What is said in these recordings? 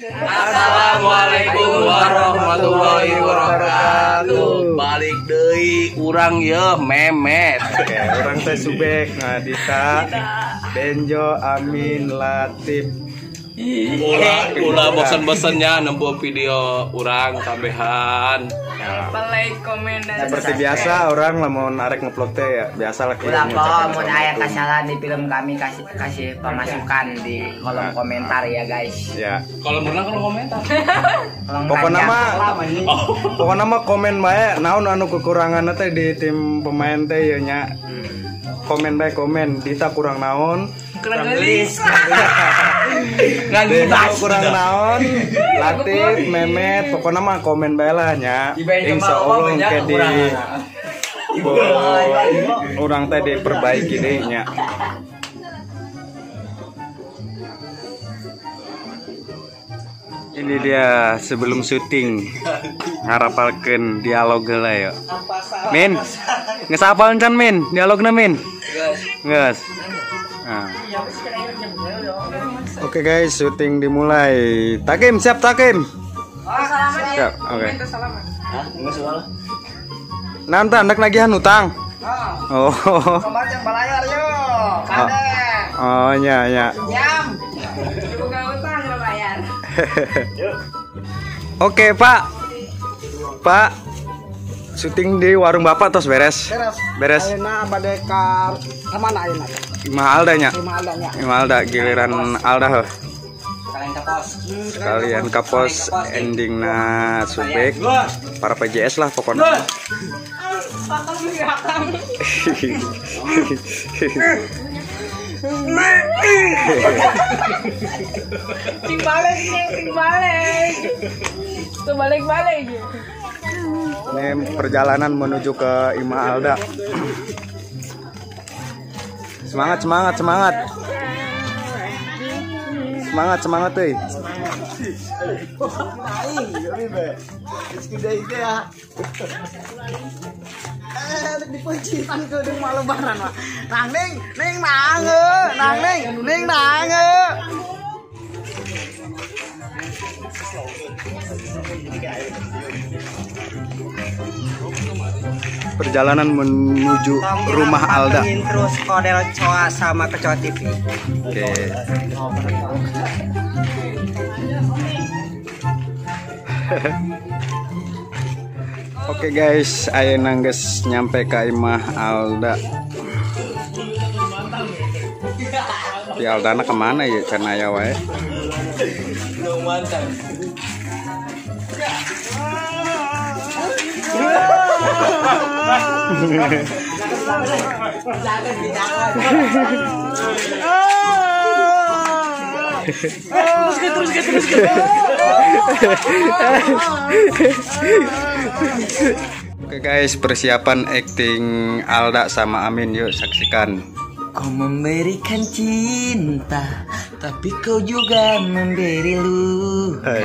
Assalamualaikum warahmatullahi wabarakatuh. Balik deui urang ye Memet. Oke, urang teh Subek, Ngadita, Benjo, Amin, Latif. Ulah bosen-bosennya nempo video urang kabehan. Like, komen, dan seperti biasa orang lamun arek ngevlog teh ya biasa lah. Ulah kok mun aya kesalahan di film kami kasih pemasukan di kolom komentar ya guys. Ya. Kolom berenang kolom komentar. Pokokna mah komen bae naon anu kekurangan teh di tim pemain teh ya nya. Komen bae komen, Dita kurang naon? Kurang gelis. Kurang naon? Latif, Memet, pokoknya mah komen bae lah nya. Insyaallah ke di urang teh diperbaiki deui nya. Ini dia sebelum syuting ngarapalkeun dialog heula ya. Min, geus apal can Min? Dialogna Min? Geus. Nah. Oke guys, syuting dimulai. Takim, siap Takim. Siap, oke. Nanti hendak nagihan utang. Oh. Oh, nya nya. Oke, Pak. Pak, syuting di warung Bapak terus beres. Beres. Ayeuna bade ka mana ayeuna? Imah Alda nya. Imah Alda Imah Alda giliran Alda heuh. Sekalian kapos. Sekalian kapos endingna Subek para PJS lah pokoknya. Sing balik, sing balik. Tuh balik-balik. Ini perjalanan menuju ke Imah Alda. Semangat, semangat, semangat. Semangat, semangat euy. Nang ning, ning nang, nang ning, ning nang. Perjalanan menuju rumah Alda. Terus Kodel Coa sama Kecoa TV. Oke. Oke guys, ayeuna geus nyampe ka imah Alda. Di Aldana kemana ya can aya wae? Terus. Oke guys, persiapan acting Alda sama Amin, yuk saksikan. Kau memberikan cinta, tapi kau juga memberi luka.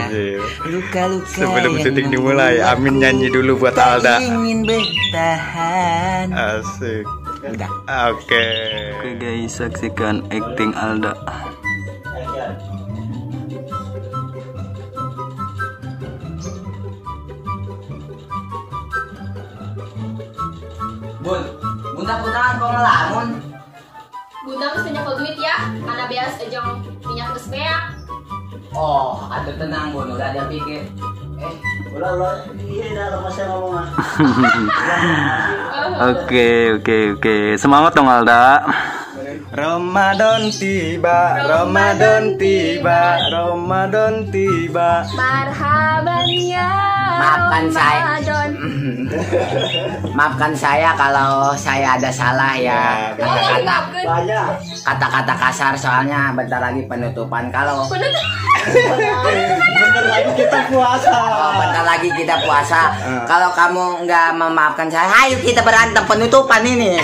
Luka-luka. Sebelum syuting dimulai, Amin nyanyi dulu buat Alda. Ingin bertahan. Asik. Udah. Oke. Oke guys, saksikan acting Alda. Bun, bunda kunaon kok ngelamun? Bunda mesti nyekel duit ya, karena beas ejong minyak geus beak. Oh, aduh tenang Bun, udah ada pikir. Ulah iya dah lepas saya ngomong ah. Oke. Semangat dong Alda. Ramadan tiba, Ramadan tiba, Ramadan tiba. Marhaban ya. Maafkan saya. Maafkan saya kalau saya ada salah ya. Kata-kata kasar soalnya bentar lagi penutupan kalau. Bentar lagi kita puasa. Oh, bentar lagi kita puasa. Kalau kamu nggak memaafkan saya, ayo kita berantem penutupan ini.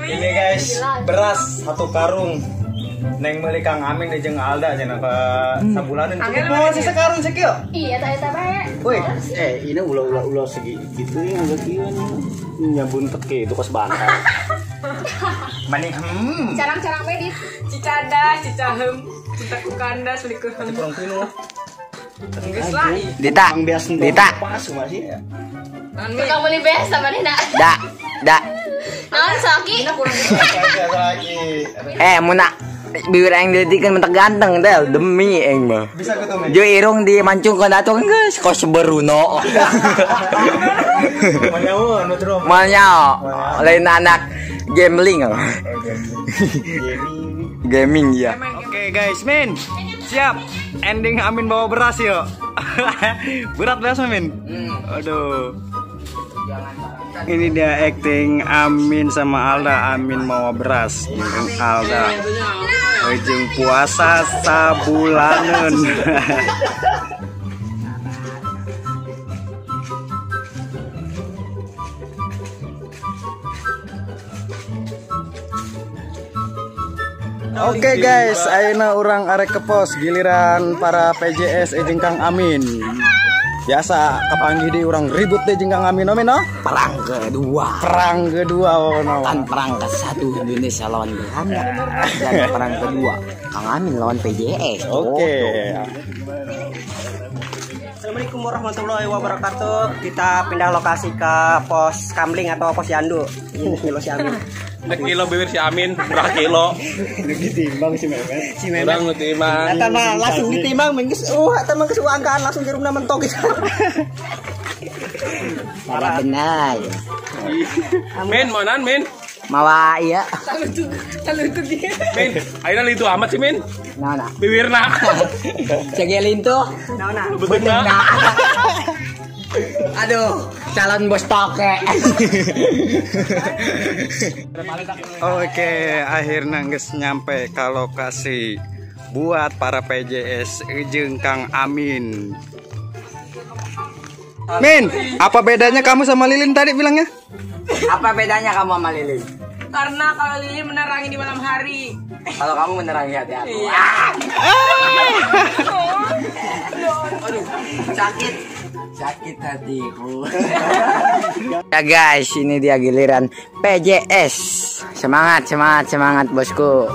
Ini guys, beras 1 karung. Neng meuli Kang Amin jeung Alda cenah ka sabulanan. Cukup mau sisa karung sakieu. Iya, tah eta bae. Woi, ini ulah-ulah segi gitu ya ulah kieu nyabun teke itu kos bantal. Mending Carang-carang medit. Cicada, cicahem, cinta ku kandas likuhem. Kurang pinu. Geus lah. Dita. Dita. Tukang beli beas sama Nina. Da. Da. Naon Soki? Mun bibir aing dilitikan mentak ganteng teh demi aing mah. Bisa gitu men. Jeung irung dimancung ka datu geus kos beruno. Manyao, lain anak gambling. Gaming ya. Oke guys, Min. Siap. Ending Amin bawa beras yuk. Berat beras Min. Aduh. Ini dia acting Amin sama Alda. Amin mawa beras jeung Alda. Ujung puasa sabulaneun. Oke guys, ayeuna urang arek ke pos giliran para PJS jeung Kang Amin. Biasa kapanggih di urang ribut deh jeung Kang Amin, Amin no? Perang kedua. Perang kedua pokona. Kan perang ke-1 Indonesia lawan Belanda dan perang kedua Kang Amin lawan PJS. Oke. Assalamualaikum warahmatullahi wabarakatuh. Kita pindah lokasi ke pos Kamling atau pos Yandu. Ini kilo si Amin. Nek kilo bibir si Amin, berapa kilo? Ditimbang si Mehmet. Si Mehmet. Urang nu timbang. Eta mah langsung ditimbang geus eta mah geus angkaan langsung di rumah mentok gitu. Parah benar. Min, manan Min? Mawa iya. Talutug dia. Min, ayeuna lintu amat sih Min. Naon? Bibirna. Cege lintu. Naon? Bebeuna. Aduh, calon bos toke. Oke, akhirnya geus nyampe ke lokasi buat para PJS jeung Kang Amin. Min, apa bedanya kamu sama Lilin tadi bilangnya? Apa bedanya kamu sama Lilin? Karena kalau Lilin menerangi di malam hari. Kalau kamu menerangi hati aku. Iya. Aduh, sakit. Sakit hatiku. Ya guys, ini dia giliran PJS. Semangat, semangat, semangat bosku.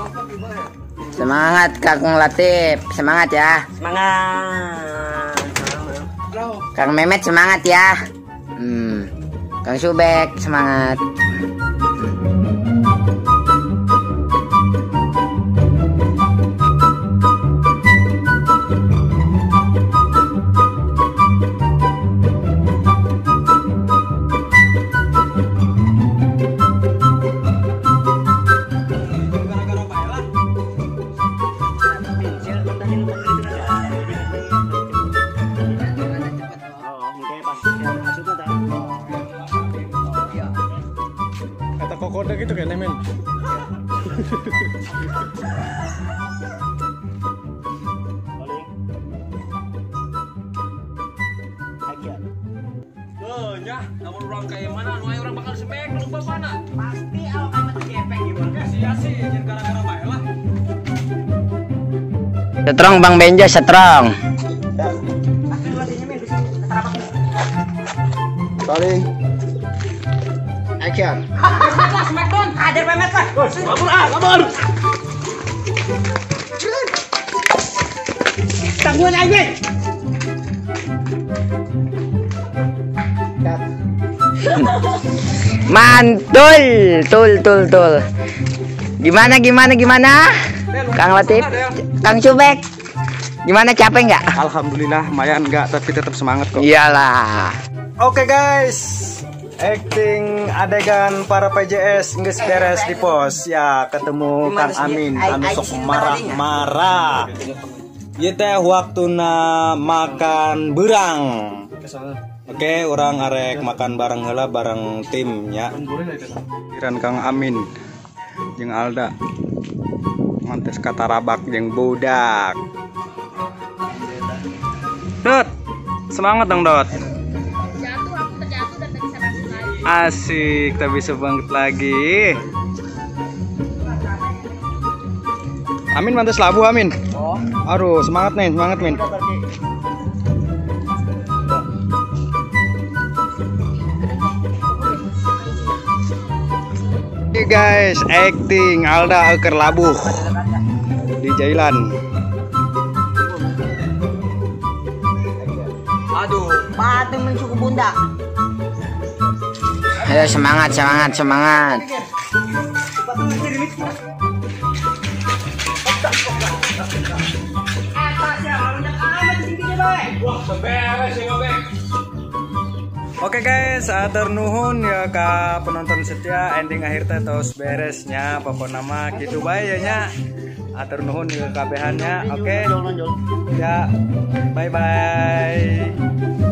Semangat Kang Latif, semangat ya. Semangat. Kang Mehmet semangat ya. Kang Subek semangat. Kata kokoda gitu kayaknya men. Nya, namun orang kayak mana, nu aya urang bakal semek lupa mana. Pasti awak aing mah gepeng ieu mah. Sia sih, jeung gara-gara bae lah. Setrong Bang Benjo, setrong. Saling. Action. Smackdown, hajar Mehmet lah. Kabur ah, kabur. Tangguhan aing. Mantul, tul tul tul. Gimana gimana gimana? Kang Latif, Kang Subek. Gimana, capek nggak? Alhamdulillah lumayan nggak, tapi tetap semangat kok. Iyalah. Oke guys, acting adegan para PJS geus beres di pos. Ya, ketemu Kang Amin anu sok marah-marah. Ieu teh waktuna makan beurang. Oke, urang arek makan bareng heula bareng tim nya. Kiran Kang Amin jeung Alda. Mantes katarabak jeung budak. Dot, semangat dong Dot. Jatuh, aku terjatuh dan tak bisa bangkit lagi. Asik, tak bisa bangkit lagi. Amin mantes labu Amin. Aduh, semangat nih, semangat Min. Lagi guys, acting Alda keur labuh di jailan. Aduh, patuh mensuku bunda. Ayo semangat, semangat, semangat. Oke guys, atur nuhun ya ka penonton setia, ending akhir teh tos beresnya pokokna mah kitu bae ya nya. Atur nuhun ya kabehannya. Oke. Ya, bye bye.